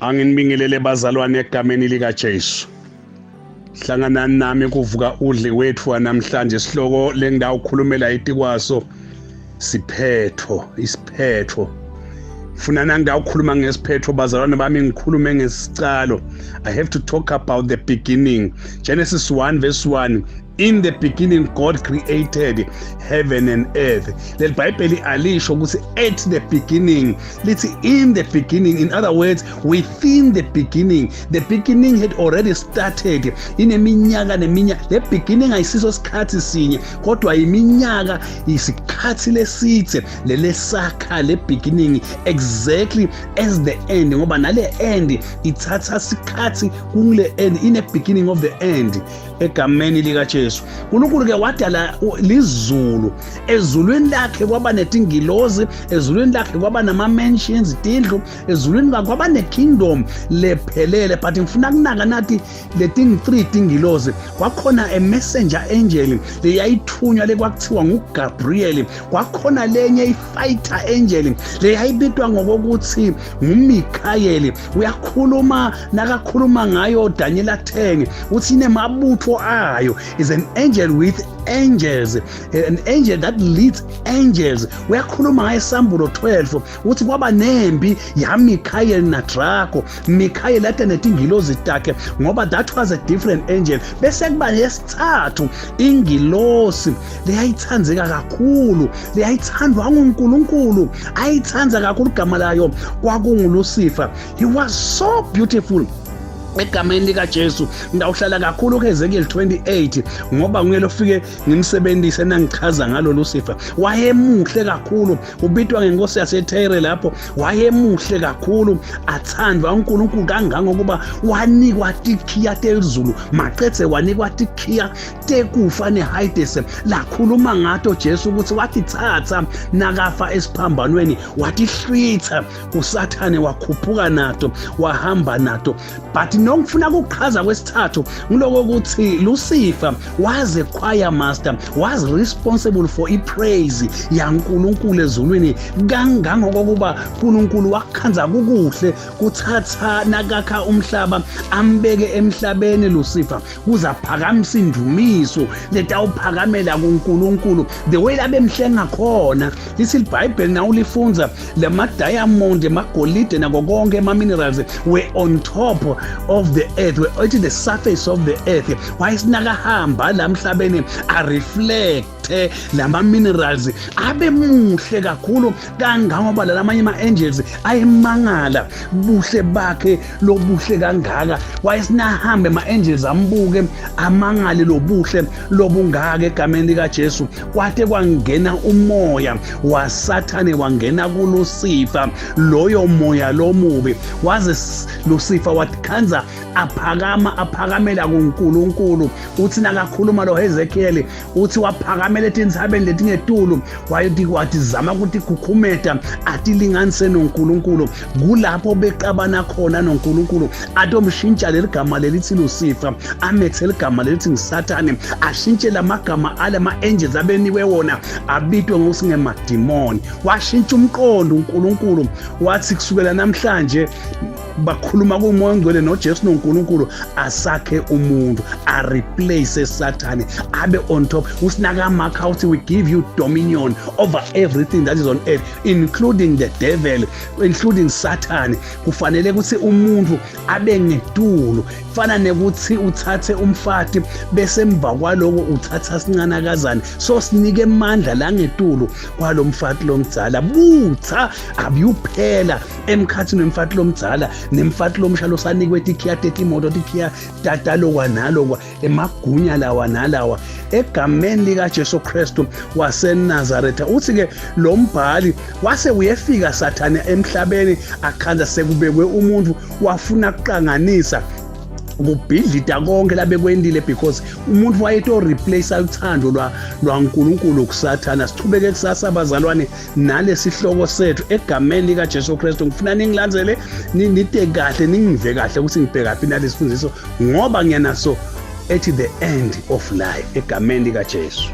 Anginibingelele bazalwane egameni likaJesu. Hlanganani nami kuvuka udli wethu namhlanje. Isihloko lengidawukhulumela itikwaso siphetho, isiphetho. Funa nangidawukhuluma ngesiphetho bazalwane bami, ngikhulume ngesicalo. I have to talk about the beginning. Genesis 1 verse 1: "In the beginning God created heaven and earth." Leli Bhayibheli alisho ukuthi "at the beginning", lithi "in the beginning". In other words, within the beginning. The beginning had already started ineminyaka neminyaka. Le beginning ayisiso sikhathi sinye, kodwa iminyaka, isikhathi lesithe lelesakha le beginning, exactly as the end, ngoba nale end ithatha sikhathi. Kule end in a beginning of the end. Egameni likaJesu, uNkulunkulu ke wadala lizulu. Ezulwini lakhe kwaba netingilozi, ezulwini lakhe kwaba nama-mansions, tindlu, ezulwini kwaba ne-kingdom lephelele. But ngifuna kunaka nathi letingi-three tingilozi. Kwakhona a messenger angel leyayithunywa, lekwakuthiwa nguGabriel. Kwakhona lenye i-fighter angel leyayibitwa ngokokuthi nguMikhayeli. Uyakhuluma, nakakhuluma ngayo Daniel 10, uthi inemabutho ayo, is an angel with angels, an angel that leads angels. Uyakhuluma ngaye Sambulo 12, uthi kwaba nembi yaMikhayeli naDrago. Mikhayeli ade netingilozi takhe, ngoba that was a different angel. Bese kuba yesithathu ingilosi leyayithandzeka kakhulu, leyayithandwa nguNkulunkulu, ayithandza kakhulu, igama layo kwakunguLucifer. He was so beautiful. Egameni likaJesu, ngawuhlala kakhulu kuEzekiel 28, ngoba nguye lofike ngimsebenzise nangichaza ngalo Lucifer. Wayemuhle kakhulu, ubitwa ngenkosi yaseTyre lapho. Wayemuhle kakhulu, athandwa uNkulunkulu kangangokuba wanikwa tikhiya telizulu, maqedze wanikwa tikhiya tekufa neHades, lakhuluma ngato Jesu ukuthi wathi thatha nakafa esiphambanweni, watihlwitha kuSathane, wakhuphuka nato, wahamba nato. But nongifuna ukuchaza kwesithathu ngiloko ukuthi Lucifer was a choir master, was responsible for ipraise yaNkulunkulu ezulwini, kangangokuba uNkulunkulu wakukhandza kukuhle kuthatha nakakha umhlaba, ambeke emhlabeni Lucifer kuzaphakamisa indumiso letawuphakamela kuNkulunkulu. The way labemhle ngakhona, lithi iBhayibheli nawulifunza, lama diamond, emagolide nako konke ema minerals were on top of the earth, were at the surface of the earth. Wayesinakahamba la emhlabeni, a reflect lama minerals, abe muhle kakhulu kangangoba lamanye ama-angels ayemangala buhle bakhe lobuhle kangaka. Wayesinahamba, ama-angels ambuke, amangale lobuhle lobungaka. Egameni likaJesu, kwate kwangena umoya waSathane, wangena kuLucifer, loyo moya lomubi, waze Lucifer watikhandza aphakama, aphakamela kuNkulunkulu. Uthi nakakhuluma lo Hezekiel, uthi waphakamela etintsabeni letingetulu, wayethi wathi zama ukuthi khukhumeta, atilinganise noNkulunkulu. Kulapho beqabana khona noNkulunkulu, atomshintsha leli gama lelithi Lucifer, amethe ligama lelithi ngiSathane, ashintshe lamagama alama angels abeniwe wona, abitwe ngokuthi ngemadimoni. Washintsha umqondo uNkulunkulu, wathi kusukela namhlanje, bakhuluma kuMoya oNgcwele noJesu noNkulunkulu, asakhe umuntu areplace Sathane, abe on top. Usinakamakha uthi, "We give you dominion over everything that is on earth, including the devil, including Satan." Kufanele ukuthi umuntu abe ngetulu. Fana nekuthi uthathe umfati, bese emva kwaloko uthatha sincanakazane, so sinike amandla la ngetulu kwalomfati lomdzala. Butha abuyuphela emkhathini wemfati lomdzala nemfati lomsha losanikwe tikhiya tetimoto, tikhiya tatalokwa nalokwa, emagunya lawa nalawa. Egameni likaJesu Kristu waseNazaretha, uthi ke lo mbhali, wase uyefika Sathane emhlabeni, akhandza sekubekwe umuntu, wafuna kuqanganisa, kubhidlita konke labekwendile, because umuntu wayeto replace uthando lwaNkulunkulu kuSathana. Sichubeke kusasa bazalwane nalesihloko sethu egameni likaJesu Kristu. Ngifuna ningilandzele, nite kahle, ningive kahle ukuthi ngibhekaphi nalesifundiso, ngoba ngiyanaso at the end of life. Egameni likaJesu.